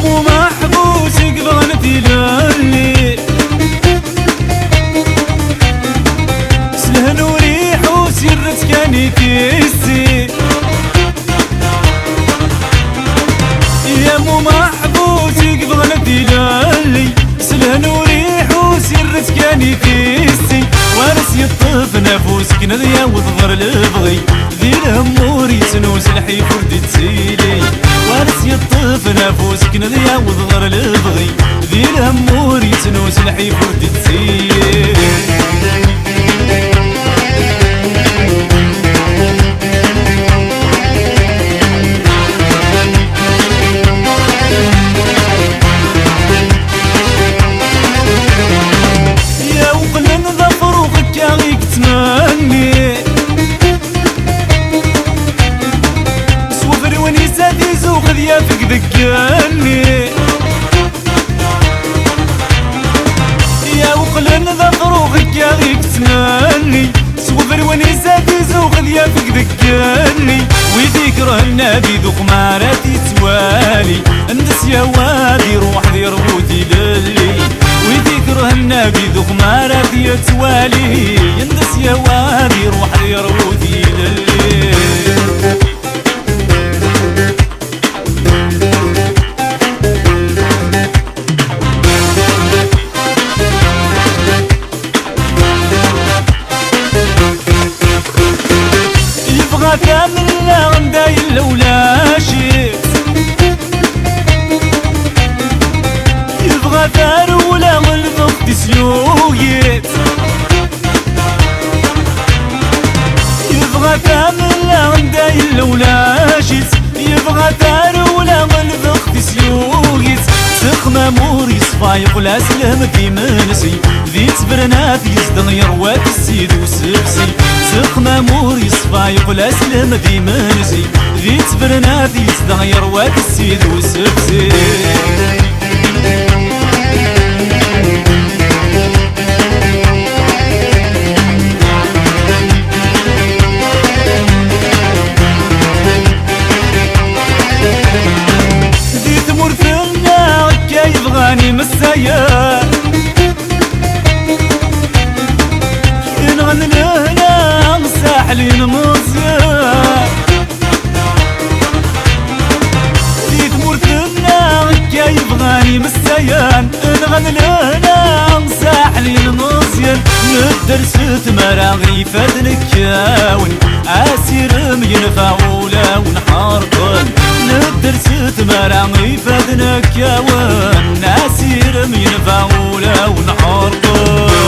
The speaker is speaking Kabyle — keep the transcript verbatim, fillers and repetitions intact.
Umeḥbus i yebɣan tilelli, s lehna ur iḥus, yerra-tt kan i tissi. Ya umeḥbus i yebɣan tilelli, s lehna ur iḥus, yerra-tt kan i tissi. War as yeṭṭef nafus akken ad yaweḍ ɣer lebɣi, di lhemm ur yettnus, lḥif ur d-ittili. War as yeṭṭef nafus akken ad yaweḍ ɣer lebɣi, di lhemm ur yettnus, lḥif ur d-ittili. Ya uqlen d afrux akka i yettmenni, s wefriwen-is ad izux ad yafeg deg igenni. Ya uqlen d afrux akka i yettmenni, s wefriwen-is ad izux ad yafeg deg igenni. Wid ikerhen Nabi d uxmar ad t-ittwali, nnes yawa ad iruḥ di rbu tilelli. Wid ikerhen Nabi d uxmar ad t-ittwali, nnes yawa ad iruḥ di rbu tilelli. Yebɣa tamella anda yella ulac-it, yebɣa tarewla lbext-is yugi-tt. Yebɣa tamella anda yella ulac-itt, yebɣa tarewla lbext-is yugi-tt. Sexmam ur yeṣfa yeqqel-as lhem d imensi, di tebernat yezdeɣ yerwa tissi d usebsi. Sexmam ur yeṣfa yeqqel-as lhem d imensi, di tebernat yezdeɣ yerwa tissi d usebsi. Di tmurt-nneɣ akka yebɣan imeslayen, inɣan lehna saḥlin Meẓyan. Di tmurt-nneɣ akka yebɣan imeslayen, nɣan lehna saḥlin Meẓyan. Nedder s tmara ifaden kkawen, asirem yenfa ulawen ḥerqen. Nedder s tmara ifaden kkawen, asirem yenfa ulawen ḥerqen.